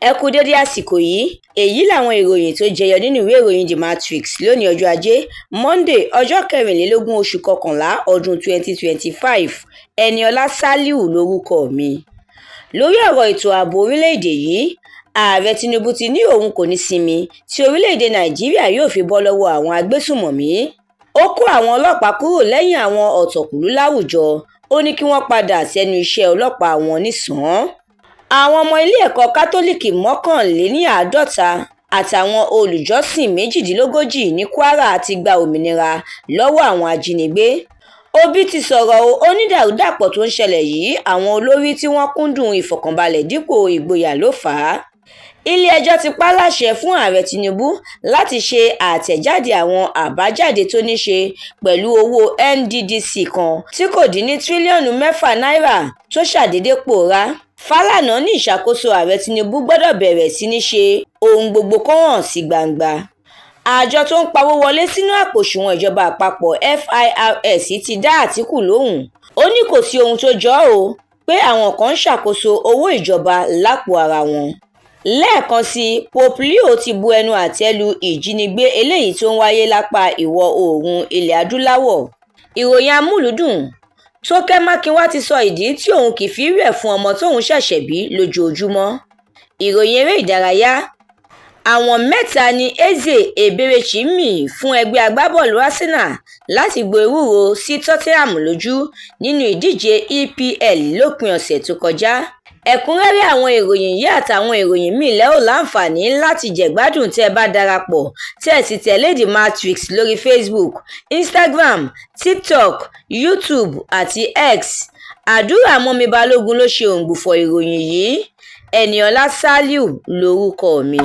Ẹ kú dédé àsìkò yìí. Èyí làwọn ìròyìn tó jẹyọ nínú ìwé ìròyìn The Matrix lónìí, ọjọ́ Ajé Monde, ọjọ́ 24 oṣù kọkànlá ọdún 2025. Eniola Saliu lórúkọ mi. Lórí ọ̀rọ̀ ètò ààbò orílẹ̀-èdè yìí, Ààrẹ Tinubu ti ní òun kò ní sinmi tí orílẹ̀-èdè Nàìjíríà yóò fi bọ́ lọ́wọ́ àwọn agbésùnmọ̀mí. Ó kó àwọn ọlọ́pàá kúrò lẹ́yìn àwọn ọ̀tọ̀kùlú láwùjọ, ó ní kí wọ́n padà sẹ́nu iṣẹ́ ọlọ́pàá wọn nísàn-án. Àwọn ọmọ ilé ẹ̀kọ́ Kátólíìkì 51 àtàwọn olùjọ́sìn 38 ní Kwara ti gba òmìnira lọ́wọ́ àwọn ajínigbé. Òbí ti sọ̀rọ̀ o, ó ní dàrúdàpọ̀ tó ń ṣẹlẹ̀ yìí, àwọn olórí tí wọ́n kúndùn ìfọ̀kànbalẹ̀ dípò ìgboyà ló fà á. Ilé-ẹjọ́ ti pa á láṣẹ fún Ààrẹ Tinubu láti ṣe àtẹ̀jáde àwọn àbájáde tó ní ṣe pẹ̀lú owó NDDC kan tí kò dín ní tírílíọ̀nù 6 náírà tó ṣàdédé pòórá. Fálànà ní ìṣàkóso Ààrẹ Tinubu gbọ́dọ̀ bẹ̀rẹ̀ sí ní ṣe ohun gbogbo kó hàn sí gbangba. Àjọ tó ń pawó wọlé sínú àpò òṣùwọ̀n ìjọba àpapọ̀ FIRS ti dá Àtìkù lóhùn. Ó ní kò sí ohun tó jọ ọ́ o pé àwọn kan ń ṣàkóso owó ìjọba lápò ara wọn. Lẹ́ẹ̀kan sí i, Pope Leo ti bu ẹnu àtẹ́ lu ìjínigbé eléyìí tó ń wáyé lápá ìwọ̀-oòrùn ilẹ̀ adúláwọ̀. Ìròyìn amúlùúdùn. Tókẹ́ Mákinwá ti sọ ìdí tí òun kì í fi wẹ̀ fún ọmọ tóun ṣẹ̀ṣẹ̀ bí lójoojúmọ́. Ìròyìn eré ìdárayá. Àwọn mẹ́ta ni Eze Eberechi mì fún ẹgbẹ́ agbábọ́ọ̀lù Arsenal láti gbo ewúro sí Tottenham lójú nínú ìdíje EPL lópin ọ̀sẹ̀ tó kọjá. Ẹ̀kúnrẹ́rẹ́ àwọn ìròyìn yìí àtàwọn ìròyìn míì lẹ ó láǹfààní láti jẹ̀gbádùn tẹ́ ẹ bá darapọ̀ tẹ́ ẹ sì tẹ̀lé The Matrix lórí Facebook, Instagram, TikTok, YouTube àti X. Àdúrà Mọ́mi Balógun ló ṣe òǹgbùfọ̀ ìròyìn yìí. Eniola Saliu lórúkọ mi.